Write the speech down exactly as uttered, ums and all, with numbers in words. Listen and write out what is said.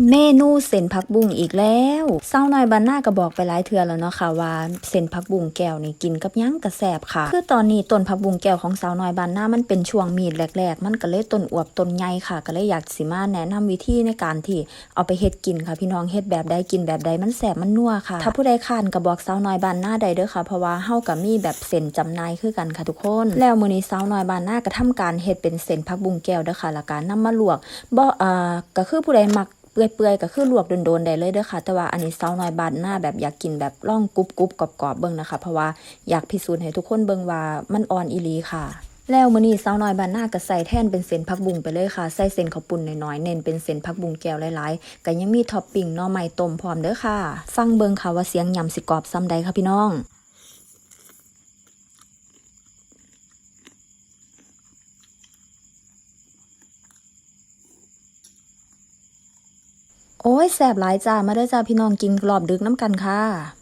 เมนูเส้นผักบุ้งอีกแล้ว สาวน้อยบ้านนาก็บอกไปหลายเทื่อแล้วเนาะค่ะว่าเส้นผักบุ้งแก้วนี่กินกับหยังก็แซ่บค่ะ คือตอนนี้ต้นผักบุ้งแก้วของสาวน้อยบ้านนามันเป็นช่วงมีดแรกๆ มันก็เลยต้นอวบต้นใหญ่ค่ะ ก็เลยอยากสิมาแนะนำวิธีในการที่เอาไปเฮ็ดกินค่ะพี่น้อง เฮ็ดแบบใดกินแบบใดมันแซ่บมันนัวค่ะ ถ้าผู้ใดค้านก็บอกสาวน้อยบ้านนาได้เด้อค่ะ เพราะว่าเฮาก็มีแบบเส้นจำหน่ายคือกันค่ะทุกคน แล้วมื้อนี้สาวน้อยบ้านนาก็ทำการเฮ็ดเป็นเส้นผักบุ้งแก้วเด้อค่ะ แล้วก็นำมาลวก บ่ อ่า ก็คือผู้ใดมักเปื่อยๆ ก็คือลวกโดนๆ ได้เลยเด้อค่ะ แต่ว่าอันนี้สาวน้อยบ้านนาแบบอยากกินแบบลองกรุบๆ กรอบๆ เบิ่งนะคะ เพราะว่าอยากพิสูจน์ให้ทุกคนเบิ่งว่ามันอ่อนอีหลีค่ะ แล้วมื้อนี้สาวน้อยบ้านนาก็ใส่แทนเป็นเส้นผักบุ้งไปเลยค่ะ ใส่เส้นข้าวปุ้นน้อยๆ เน้นเป็นเส้นผักบุ้งแก้วหลายๆ ก็ยังมีท็อปปิ้งหน่อไม้ต้มพร้อมเด้อค่ะ ฟังเบิ่งค่ะว่าเสียงยำสิกรอบส่ำใดค่ะพี่น้อง โอ้ย แซ่บหลายจ้า มาเด้อจ้าพี่น้อง กินรอบดึกนำกันค่ะ